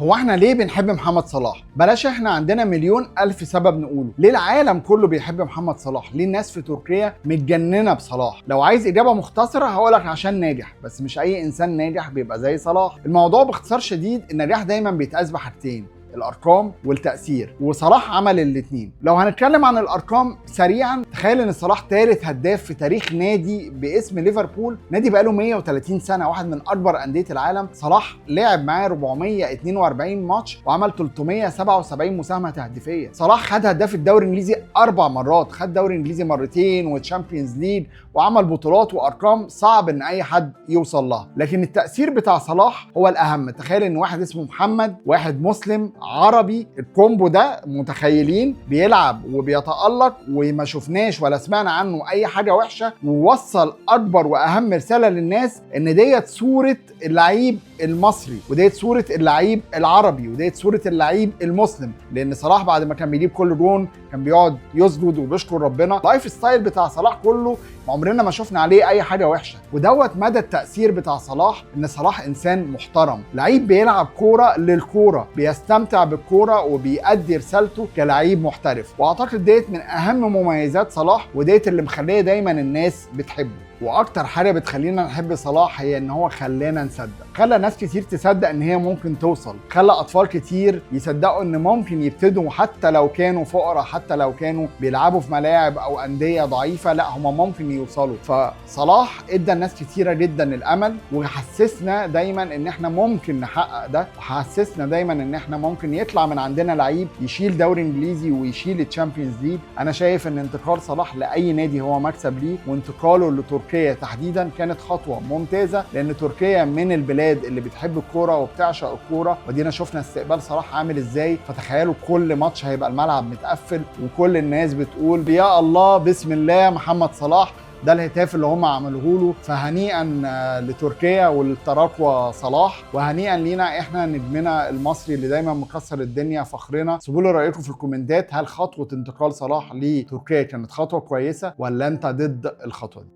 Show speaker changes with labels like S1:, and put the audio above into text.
S1: هو احنا ليه بنحب محمد صلاح؟ بلاش، احنا عندنا مليون الف سبب نقوله. ليه العالم كله بيحب محمد صلاح؟ ليه الناس في تركيا متجننه بصلاح؟ لو عايز اجابه مختصره هقولك عشان ناجح، بس مش اي انسان ناجح بيبقى زي صلاح. الموضوع باختصار شديد، النجاح دايما بيتقاس بحاجتين: الارقام والتاثير، وصلاح عمل الاثنين. لو هنتكلم عن الارقام سريعا، تخيل ان صلاح ثالث هداف في تاريخ نادي باسم ليفربول، نادي بقاله 130 سنه، واحد من اكبر اندية العالم. صلاح لعب معاه 442 ماتش وعمل 377 مساهمة تهديفيه. صلاح خد هداف الدوري الانجليزي 4 مرات، خد دوري انجليزي مرتين و Champions League، وعمل بطولات وارقام صعب ان اي حد يوصل لها. لكن التاثير بتاع صلاح هو الاهم. تخيل ان واحد اسمه محمد، واحد مسلم عربي، ال combo ده متخيلين، بيلعب وبيتألق وما شفناش ولا سمعنا عنه اي حاجة وحشه، ووصل اكبر واهم رسالة للناس ان ديت صوره اللعيب المصري، وديت صوره اللعيب العربي، وديت صوره اللعيب المسلم. لان صلاح بعد ما كان بيجيب كل جون كان بيقعد يسجد وبيشكر ربنا. lifestyle بتاع صلاح كله ما عمرنا ما شفنا عليه اي حاجة وحشه، ودوت مدى التاثير بتاع صلاح، ان صلاح انسان محترم، لعيب بيلعب كورة للكوره، بيستمتع بالكورة وبيأدي رسالته كلعيب محترف. واعتقد ديت من اهم مميزات صلاح، وديت اللي مخليه دايما الناس بتحبه. واكتر حاجة بتخلينا نحب صلاح هي ان هو خلانا نصدق، خلى ناس كتير تصدق ان هي ممكن توصل، خلى اطفال كتير يصدقوا ان ممكن يبتدوا حتى لو كانوا فقراء، حتى لو كانوا بيلعبوا في ملاعب او اندية ضعيفه، لا هم ممكن يوصلوا. فصلاح ادى الناس كتيرة جدا الامل، وحسسنا دايما ان احنا ممكن نحقق ده، وحسسنا دايما ان احنا ممكن يطلع من عندنا لعيب يشيل دوري انجليزي ويشيل ال Champions League. انا شايف ان انتقال صلاح لاي نادي هو مكسب ليه، وانتقاله لتركيا تحديدا كانت خطوة ممتازه، لان تركيا من البلاد اللي بتحب الكورة وبتعشق الكوره، ودينا شفنا استقبال صلاح عامل ازاي. فتخيلوا كل ماتش هيبقى الملعب متقفل وكل الناس بتقول يا الله بسم الله محمد صلاح، ده الهتاف اللي هم عملوه له. فهنيئا لتركيا والتراكوة صلاح، وهنيئا لينا احنا نجمنا المصري اللي دايما مكسر الدنيا، فخرنا. سيبوا لي رايكم في الكومنتات، هل خطوة انتقال صلاح لتركيا كانت خطوة كويسة ولا انت ضد الخطوة دي؟